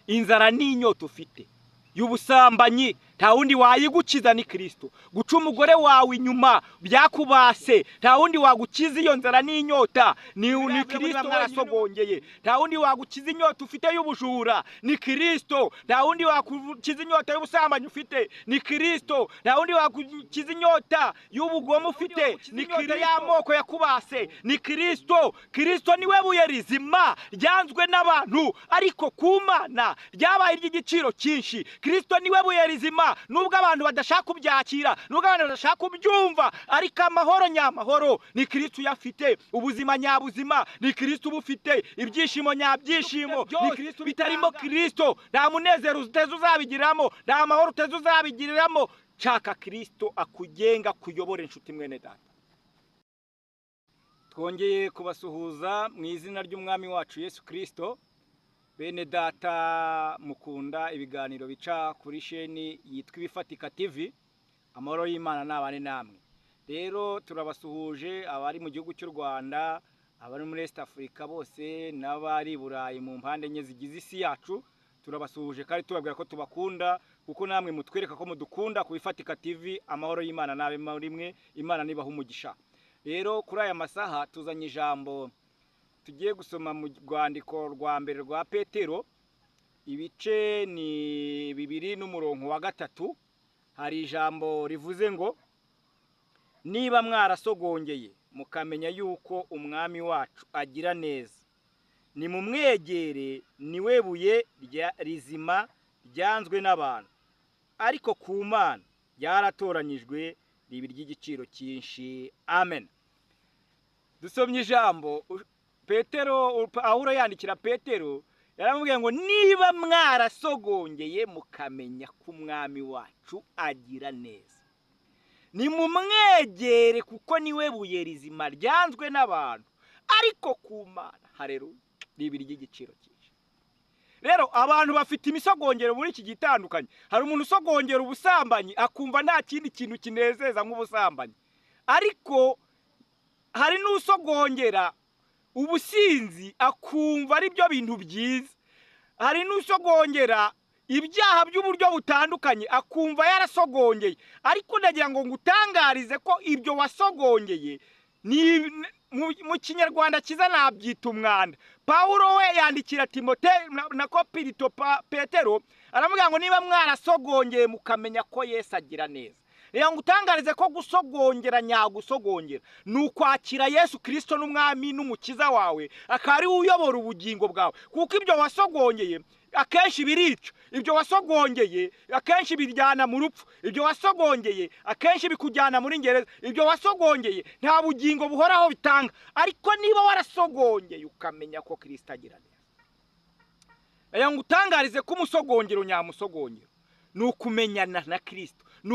Inzara n'inyota ufite y'ubusambanyi nta wundi wayigukiza ni Kristo. Guca umugore wawe inyuma byakubase, nta wundi wagukiza iyo nzara n'inyota ni Kristo mwarasogongeye. Nta wundi wagukiza inyota ufite y'ubujura ni Kristo. Nta wundi wagukiza inyota y'ubusambanyi ufite ni Kristo. Nta wundi wagukiza inyota y'ubugome ufite ni Kristo. Y'amoko yakubase ni Kristo. Kristo niwe buye rizima ryanzwe n'abantu, ariko ku Mana ryabaye iry'igiciro cyinshi. Kristo niwe buye rizima, nubwo abantu badashaka kubyakira, nubwo abantu badashaka kubyumva, ariko amahoro nyamahoro ni Kristo uyafite, ubuzima nyabuzima ni Kristo ubufite, ibyishimo nyabyishimo ni Kristo. Bitarimo Kristo nta munezero uteze uzabigiramo, nta mahoro uteze uzabigiriramo. Shaka Kristo akugenga, kuyobora inshuti mwene data. Twongeye kubasuhuza mu izina ry'Umwami wacu Yesu Kristo. Bene data mukunda ibiganiro bica kuri sheni yitwa Ibifatika TV, amahoro y'Imana nabane namwe. Rero turabasuhuje abari mu gihugu cy'u Rwanda, abari muri East Africa bose n'abari Burayi mu mpande enye zigize isi yacu, turabasuhuje kandi tubabwira ko tubakunda, kuko namwe mutwereka ko mudukunda ku Bifatika TV. Amahoro y'Imana nabe muri mwe, Imana nibaha umugisha. Rero kuri aya masaha tuzanye ijambo tugiye gusoma mu rwandiko rwa mbere rwa Petero, ibice ni 2 n'umurongo wa 3. Hari ijambo rivuze ngo niba mwarasogongeye mukamenya yuko Umwami wacu agira neza, nimumwegere, niwe buye rizima ryanzwe n'abantu, ariko ku Mana ryaratoranyijwe riba iry'igiciro cyinshi. Amen. Dusomye ijambo Petero, Pawulo yandikira Petero, yaramubwiye ngo niba mwarasogongeye mukamenya ko Umwami wacu agira neza, nimumwegere, kuko niwe buye rizima ryanzwe n'abantu, ariko ku Mana haleluya riba iry'igiciro cyinshi. Rero abantu bafite imisogongero muri iki gitandukanye. Hari umuntu usogongera ubusambanyi akumva nta kindi kintu kinezeza nk'ubusambanyi, ariko hari n'usogongera ubusinzi akumva ari byo bintu byiza. Hari n'usogongera ibyaha by'uburyo butandukanye akumva yarasogongeye, ariko ndagira ngo ngutangarize ko ibyo wasogongeye ni mu Kinyarwanda kiza nabyita umwanda. Pawulo we yandikira Timote na Kopirito Petero, aramubwira ngo niba mwarasogongeye mukamenya ko Yesu agira neza. Rero ngutangarize ko gusogongera nyagusogongera ni ukwakira Yesu Kristo n'Umwami n'Umukiza wawe, akaba ari we uyobora ubugingo bwawe, kuko ibyo wasogongeye akenshi birica, ibyo wasogongeye akenshi bijyana mu rupfu, ibyo wasogongeye akenshi bikujyana muri gereza, ibyo wasogongeye nta bugingo buhoraho bitanga. Ariko niba warasogongeye ukamenya ko Kristo agira neza, rero ngutangarize ko umusogongero nyamusogongero ni ukumenyana na Kristo, ni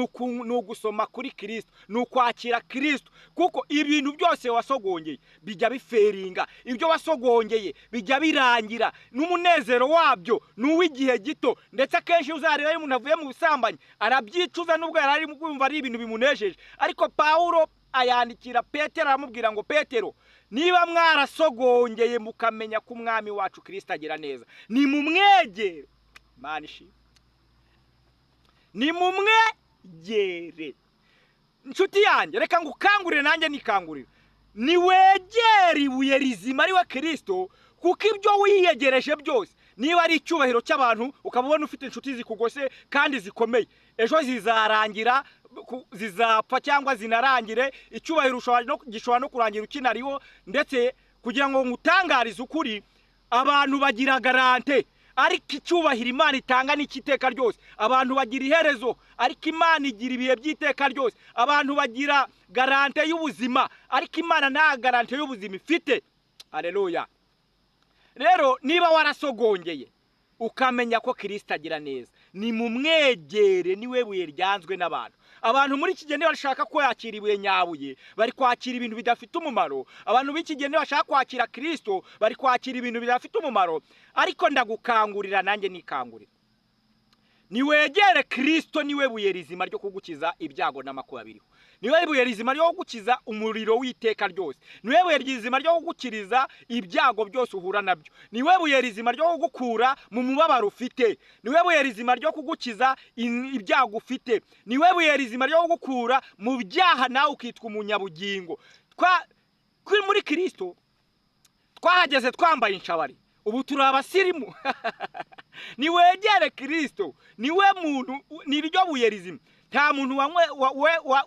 ugusoma kuri Kristo, ni ukwakira Kristo, kuko ibintu byose wasogongeye bijya biferinga, ibyo wasogongeye bijya birangira, n'umunezero wabyo ni uw'igihe gito. Ndetse akenshi uzareba iyo umuntu avuye mu busambanyi arabyicuza, nubwo yari arimo kumva ari ibintu bimunejeje. Ariko Pawulo ayandikira Petero aramubwira ngo Petero, niba mwarasogongeye mukamenya ko Umwami wacu Kristo agira neza, nimumwegere. Imana ishimwe. Nimumwegere. Inshuti yanjye, reka ngukangurire nanjye nikangurire, niwegere ibuye rizima ariwe Kristo, kuko ibyo wiyegereje byose, niba ari icyubahiro cy'abantu ukaba ubona ufite inshuti zikugose kandi zikomeye, ejo zizarangira, zizapfa cyangwa zinarangire. Icyubahiro gishobora no kurangira ukinariho. Ndetse kugira ngo ngutangarize ukuri, abantu bagira garante, ariko icyubahiro Imana itanga ni icy'iteka ryose. Abantu bagira iherezo, ariko Imana igira ibihe by'iteka ryose. Abantu bagira garante y'ubuzima, ariko Imana nta garante y'ubuzima ifite. Haleluya. Rero niba warasogongeye ukamenya ko Kristo agira neza, nimumwegere, niwe buye ryanzwe n'abantu. Abantu muri iki gihe bashaka kwakira ibuye nyabuye, bari kwakira ibintu bidafite umumaro. Abantu b'iki gihe bashaka kwakira Kristo, bari kwakira ibintu bidafite umumaro. Ariko ndagukangurira nanjye nikangurira, niwegere Kristo, niwe buye rizima ryo kugukiza ibyago n'amakuba biriho. Niwe buye rizima ryo kugukiza umuriro w'iteka ryose. Niwe buye rizima ryo kugukiriza ibyago byose uhura nabyo. Niwe buye rizima ryo kugukura mu mubabaro ufite. Niwe buye rizima ryo kugukiza ibyago ufite. Niwe buye rizima ryo kugukura mu byaha nawe ukitwa umunyabugingo. Kuri muri Kristo twahageze twambaye inshabari, ubu turi abasirimu. Niwegere Kristo, niwe muntu, ni ryo buye rizima. Nta muntu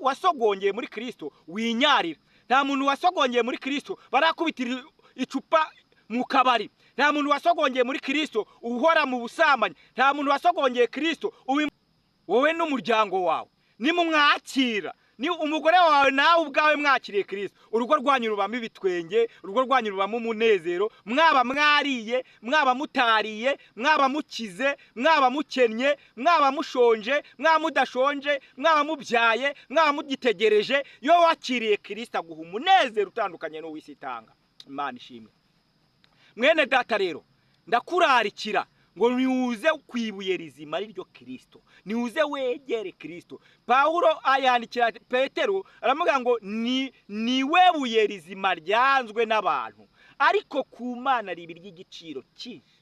wasogongeye muri Kristo winyarira. Nta muntu wasogongeye muri Kristo barakubitira icupa mu kabari. Nta muntu wasogongeye muri Kristo uhora mu busambanyi. Nta muntu wasogongeye Kristo wowe n'umuryango wawe nimumwakira. Ni umugore wawe nawe ubwawe mwakiriye Kristo, urugo rwanyu rubamo ibitwenge, urugo rwanyu rubamo umunezero. Mwaba mwariye, mwaba mutariye, mwaba mukize, mwaba mukennye, mwaba mushonje, mwaba mudashonje, mwaba mubyaye, mwaba mugitegereje, iyo wakiriye Kristo aguha umunezero utandukanye n'uw'isi itanga. Imana ishimwe. Mwene data rero ndakurarikira ngo niuze ku ibuye rizima ari ryo Kristo, niuze wegere Kristo. Paulo ayandikira Petero aramubwira ngo niwe buye rizima ryanzwe n'abantu, ariko ku Mana riba iry'igiciro cyinshi.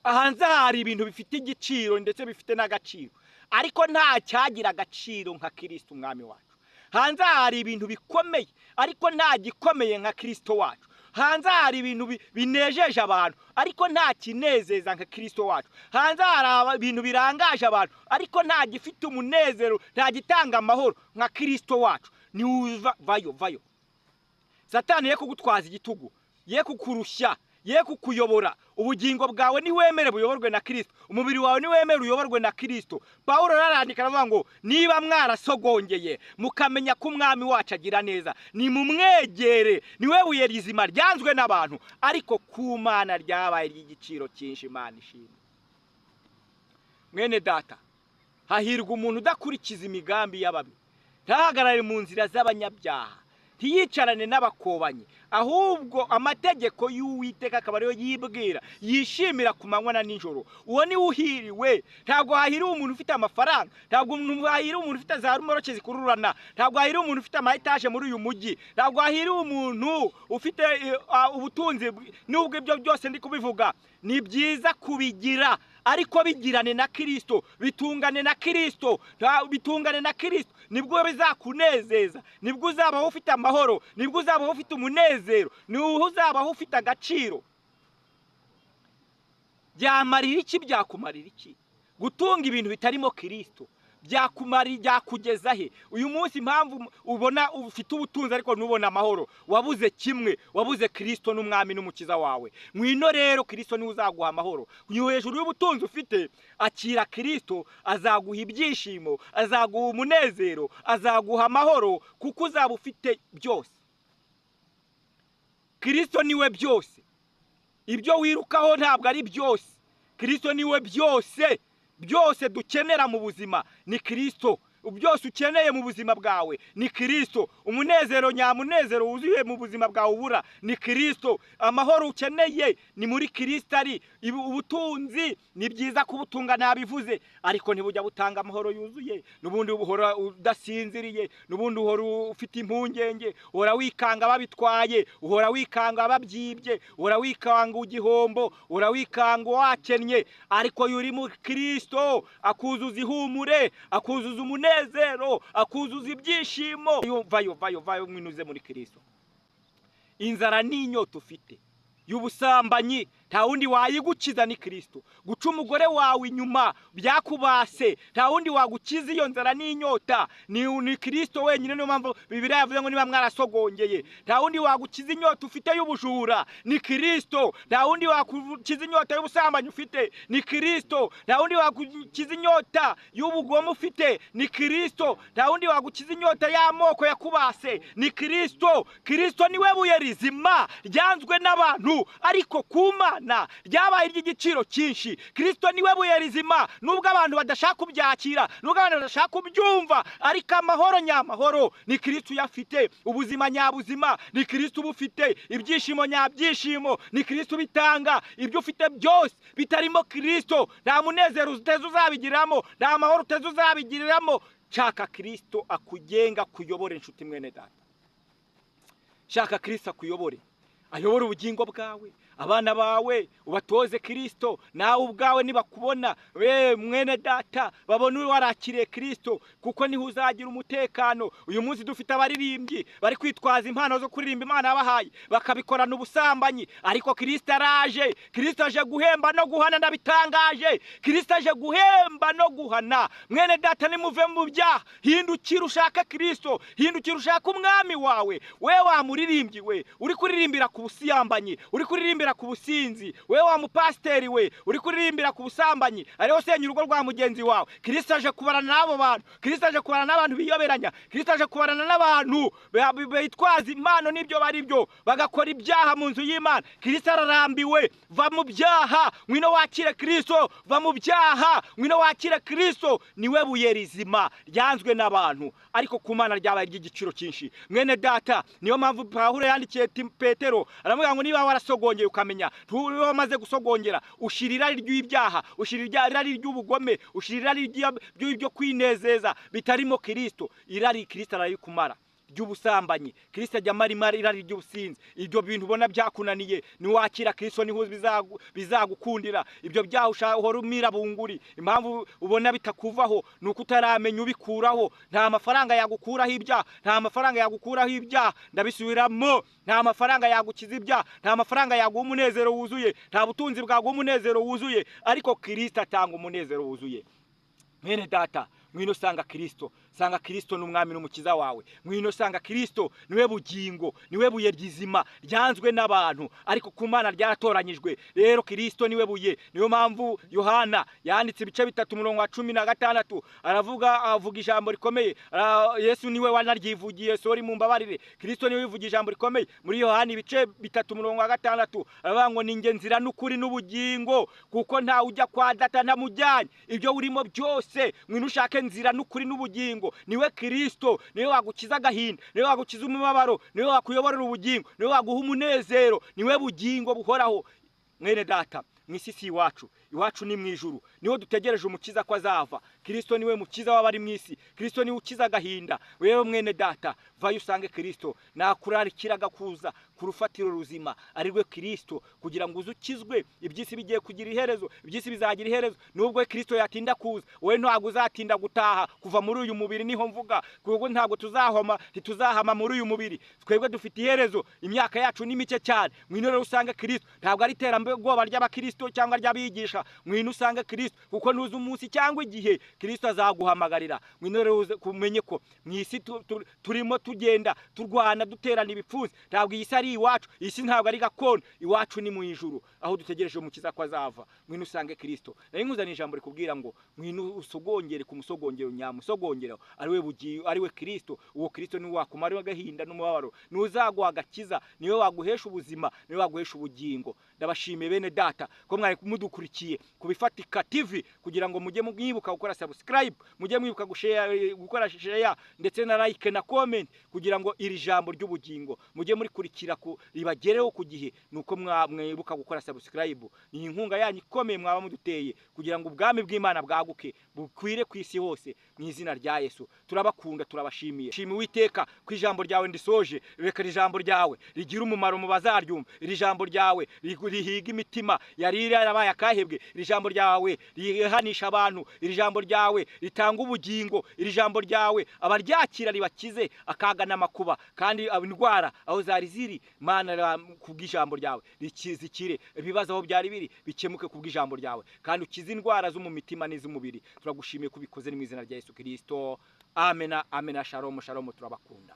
Ahanze hari ibintu bifite igiciro ndetse bifite n'agaciro, ariko nta cyagira agaciro nka Kristo umwami wacu. Hanze hari ibintu bikomeye, ariko nta gikomeye nka Kristo wacu. Hanze hari ibintu binejeje abantu, ariko nta kinezeza nka Kristo wacu. Hanze hari ibintu birangaje abantu, ariko nta gifite umunezero, nta gitanga amahoro nka Kristo wacu. Niuva vayo vayo. Satani ye kugutwaza igitugu, ye kukurushya, ye kukuyobora. Ubugingo bwawe niwemere buyoborwe na Kristo, umubiri wawe niwemere uyoborwe na Kristo. Paulo arandika aravuga ngo niba mwarasogongeye mukamenya ko umwami wacu agira neza, nimumwegere. Niwe buye rizima ryanzwe n'abantu, ariko ku Mana ryabaye ry'igiciro cyinshi. Imana ishimwe. Mwene data, hahirwa umuntu udakurikiza imigambi y'ababi, ntahagarare mu nzira z'abanyabyaha, ntiyicarane n'abakobanyi, ahubwo amategeko y'Uwiteka akaba ariyo yibwira, yishimira ku manywa na nijoro. Uwo ni uhiriwe. Ntabwo hahiriwe umuntu ufite amafaranga, ntabwo hahiriwe umuntu ufite za rumoroke zikururana, ntabwo hahiriwe umuntu ufite ama etaje muri uyu mujyi, ntabwo hahiriwe umuntu ufite ubutunzi. Nubwo ibyo byose ndi kubivuga, ni byiza kubigira, ariko bigirane na Kristo, bitungane na Kristo, bitungane na Kristo, nibwo bizakunezeza, nibwo uzabaho ufite amahoro, nibwo uzabaho ufite umunezero, nibwo uzabaho ufite agaciro. Byamarira iki? Byakumarira iki gutunga ibintu bitarimo Kristo? Byakumarira, byakugeza he? Uyu munsi impamvu ubona ufite ubutunzi ariko ntubona amahoro, wabuze kimwe, wabuze Kristo n'umwami n'umukiza wawe. Ngwino rero, Kristo niwe uzaguha amahoro. Hejuru y'ubutunzi ufite, akira Kristo, azaguha ibyishimo, azaguha umunezero, azaguha amahoro, kuko uzaba ufite byose. Kristo niwe byose. Ibyo wirukaho ntabwo ari byose. Kristo niwe byose. Byose dukenera mu buzima ni Kristo. Byose ukeneye mu buzima bwawe ni Kristo. Umunezero nyamunezero wuzuye mu buzima bwawe ubura ni Kristo. Amahoro ukeneye ni muri Kristo ari. Ubutunzi ni byiza kubutunga nabivuze, ariko ntibujya butanga amahoro yuzuye. Nubundi uhora udasinziriye, nubundi uhora ufite impungenge, uhora wikanga babitwaye, uhora wikanga babyibye, uhora wikanga igihombo, uhora wikanga wakennye. Ariko yuri mu Kristo akuzuza ihumure, akuzuza umunezero, akuzuza ibyishimo. Vayo vayo vayo, mwinuze muri Kristo. Inzara n'inyota ufite y'ubusambanyi nta wundi wayigukiza ni Kristo. Guca umugore wawe inyuma byakubase, nta wundi wagukiza iyo nzara n'inyota, ni Kristo wenyine. Niyo mpamvu Bibiliya yavuze ngo niba mwarasogongeye, nta wundi wagukiza inyota ufite y'ubujura, ni Kristo. Nta wundi wagukiza inyota y'ubusambanyi ufite, ni Kristo. Nta wundi wagukiza inyota y'ubugome ufite, ni Kristo. Nta wundi wagukiza inyota y'amoko yakubase, ni Kristo. Kristo niwe buye rizima ryanzwe n'abantu, ariko ku Mana ryabaye iry'igiciro cyinshi. Kristo niwe buye rizima, nubwo abantu badashaka kubyakira, nubwo abantu badashaka kubyumva, ariko amahoro nyamahoro ni Kristo uyafite, ubuzima nyabuzima ni Kristo ubufite, ibyishimo nyabyishimo ni Kristo ubitanga. Ibyo ufite byose bitarimo Kristo nta munezero uteze uzabigiramo, nta mahoro uteze uzabigiriramo. Shaka Kristo akugenga, kuyobore inshuti mwene data. Shaka Kristo akuyobore, ayobore ubugingo bwawe, abana bawe ubatoze Kristo, nawe ubwawe nibakubona we mwene data babone warakiriye Kristo, kuko niho uzagira umutekano. Uyu munsi dufite abaririmbyi bari kwitwaza impano zo kuririmba Imana yabahaye bakabikorana ubusambanyi, ariko Kristo araje. Kristo aje guhemba no guhana, ndabitangaje. Kristo aje guhemba no guhana. Mwene data, nimuve mu byaha, hindukira ushaka Kristo, hindukira ushaka umwami wawe. We wa muririmbyi we uri kuririmbira ku busambanyi, uri kuririmbira ku businzi, we wa mupasiteri we uri kuririmbira ku busambanyi, ariho senya urugo rwa mugenzi wawe. Kristo aje kubarana n'abo bantu. Kristo aje kubarana n'abantu biyoberanya. Kristo aje kubarana n'abantu bitwaza impano n'ibyo bari byo, bagakora ibyaha mu nzu y'Imana. Kristo ararambiwe. Va mu byaha, ngwino wakire Kristo. Va mu byaha, ngwino wakire Kristo. Niwe buye rizima ryanzwe n'abantu, ariko ku Mana ryabaye ry'igiciro cyinshi. Mwene data, niyo mpamvu Pawulo yandikiye Petero aramubwira ngo niba warasogongeye ukamenya, niba wamaze gusogongera, ushira irari ry'ibyaha, ushira irari ry'ubugome, ushira irari ry'ibyo kwinezeza bitarimo Kristo. Irari Kristo ararikumara ry'ubusambanyi, Kristo ajya amara irari ry'ubusinzi. Ibyo bintu ubona byakunaniye, niwakira Kristo niho bizagukundira. Ibyo byaha uhora umira bunguri, impamvu ubona bitakuvaho ni uko utaramenya ubikuraho. Nta mafaranga yagukuraho ibyaha, nta mafaranga yagukuraho ibyaha, ndabisubiramo, nta mafaranga yagukiza ibyaha, nta mafaranga yaguha umunezero wuzuye, nta butunzi bwaguha umunezero wuzuye, ariko Kristo atanga umunezero wuzuye. Mwene data, ngwino sanga Kristo. Sanga Kristo n'umwami n'umukiza wawe. Ngwino sanga Kristo, niwe bugingo, niwe buye ryizima ryanzwe n'abantu, ariko ku Mana ryaratoranyijwe. Rero Kristo niwe buye. Niyo mpamvu Yohana yanditse ibice 3 umurongo wa 16 aravuga, avuga ijambo rikomeye. Yesu niwe wanaryivugiye, sori mumbabarire. Kristo niwe wivugiye ijambo rikomeye muri Yohana ibice 3 umurongo wa 6, aravuga ngo ninjye nzira n'ukuri n'ubugingo, kuko nta ujya kwa data ntamujyanye. Ibyo urimo byose ngwino ushake nzira n'ukuri n'ubugingo. Niwe Kristo, niwe wagukiza agahinda, niwe wagukiza umubabaro, niwe wakuyoborera ubugingo, niwe waguha umunezero, niwe bugingo buhoraho. Mwene data, mw'isi si iwacu, iwacu ni mu ijuru, niho dutegereje umukiza ko azava. Kristo niwe mukiza w'abari mu isi, Kristo niwe ukiza agahinda. Wewe mwene data, vayo usange Kristo. Nakurarikiraga kuza ku rufatiro ruzima arirwe Kristo, kugira ngo uzukizwe. Iby'isi bigiye kugira iherezo, iby'isi bizagira iherezo. Nubwo Kristo yatinda kuza, wowe ntabwo uzatinda gutaha kuva muri uyu mubiri. Niho mvuga, kuko ntabwo tuzahoma, ntituzahama muri uyu mubiri. Twebwe dufite iherezo, imyaka yacu ni mike cyane. Ngwino rero usange Kristo. Ntabwo ari iterambere ry'abakristo cyangwa ry'abigisha. Ngwino usange Kristo, kuko ntuzi umunsi cyangwa igihe Kristo azaguhamagarira. Ngwino rero umenye ko mu isi turimo tugenda turwana, duterana ibipfunsi. Ntabwo iyi si ari iwacu, iyi si ntabwo ari gakondo, iwacu ni mu ijuru, aho dutegereje umukiza ko azava. Ngwino usange Kristo. Nari nkuzaniye ijambo rikubwira ngo ngwino usogongere ku musogongero nyamusogongero, ariwe bugiye, ariwe Kristo. Uwo Kristo niwe wakumara agahinda n'umubabaro, niwe uzaguha agakiza, niwe waguhesha ubuzima, niwe waguhesha ubugingo. Ndabashimiye bene data ko mwari mudukurikiye ku Bifatika TV, kugira ngo mujye mwibuka gukora subscribe, mujye mwibuka gushare, gukora share ndetse na like na comment, kugira ngo iri jambo ry'ubugingo mujye murikurikira ku ribagereho ku gihe. Nuko mwibuka gukora subscribe, ni inkunga yanyu ikomeye mwaba muduteye, kugira ngo ubwami bw'Imana bwaguke bukwire ku isi hose, mu izina rya Yesu. Turabakunda, turabashimiye. Shima Uwiteka ku ijambo ryawe ndisoje. Reka ijambo ryawe rigira umumaro mu bazaryumva. Iri jambo ryawe rihiga imitima yari yarabaye akahebwe. Iri jambo ryawe rihanisha abantu. Iri jambo ryawe ritanga ubugingo. Iri jambo ryawe abaryakira ribakize akaga n'amakuba, kandi indwara aho zari ziri, Mana, kubw'ijambo ryawe zikire. Ibibazo aho byari biri bikemuke kubw'ijambo ryawe, kandi ukize indwara zo mu mitima n'iz'umubiri. Turagushimiye kubikoze mu izina rya Yesu Kristo. Amena, amena. Shalom, shalom. Turabakunda.